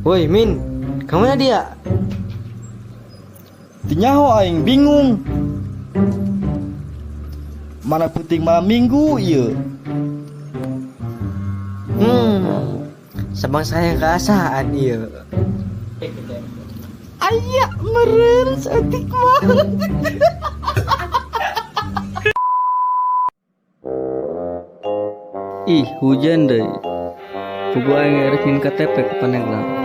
Woi Min, kemana dia? Teu nyaho aing, bingung. Mana penting malam minggu ieu. Sabangsa hayang kaasaan ieu. Aya meureun saeutik mah. Ih, hujan deui. Puguh aing erek nyieun KTP ke Pandeglang.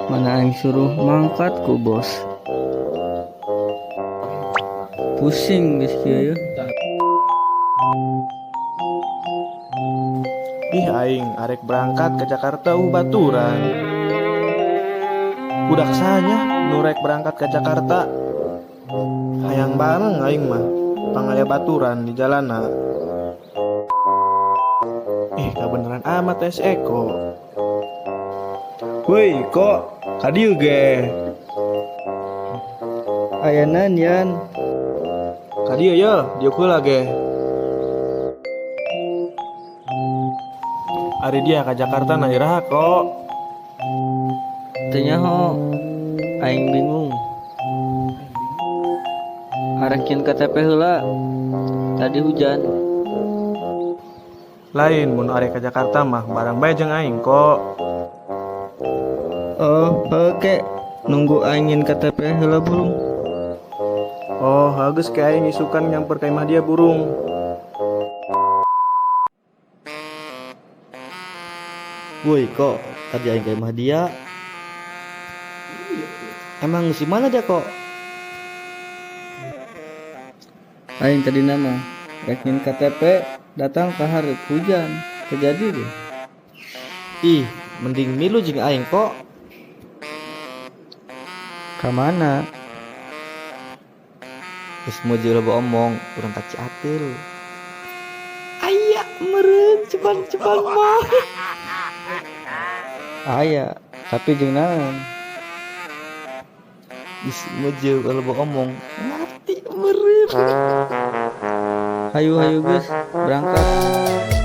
Mana aing suruh mangkat ku bos. Pusing geus kieu yeuh. Ih, aing arek berangkat ke Jakarta baturan. Budak saha nya nu rek berangkat ke Jakarta? Hayang bareng aing mah. Pang aya baturan di jalana. Ih, kabeneran amat si Eko. Woi, kok kadieu ge? Aya naon, Yan? Kadieu ye, diuk heula ge. Ari dia ka Jakarta na iraha kok? Teu nyaho. Aing bingung. Arek nyieun KTP heula. Tadi hujan. Lain, mun arek ka Jakarta mah bareng bae jeung aing kok. Oh, oke. Nunggu aing nyieun KTP heula burung. Oh, geus ke aing isukan nyamper ka imah dia burung. Woi kok, tadi aing ka imah dia. Emang di mana dia kok? Aing tadi nama rek nyieun KTP datang ka hareup hujan. Terjadi deh. Ih, mending milu jeung aing kok. Ka mana? Geus mojo loba omong, urang ka Ciateul. Aya meureun ceban-ceban mah. Aya, tapi jeung naon? Geus mojo loba omong, ngarti meureun. Hayu hayu geus, berangkat.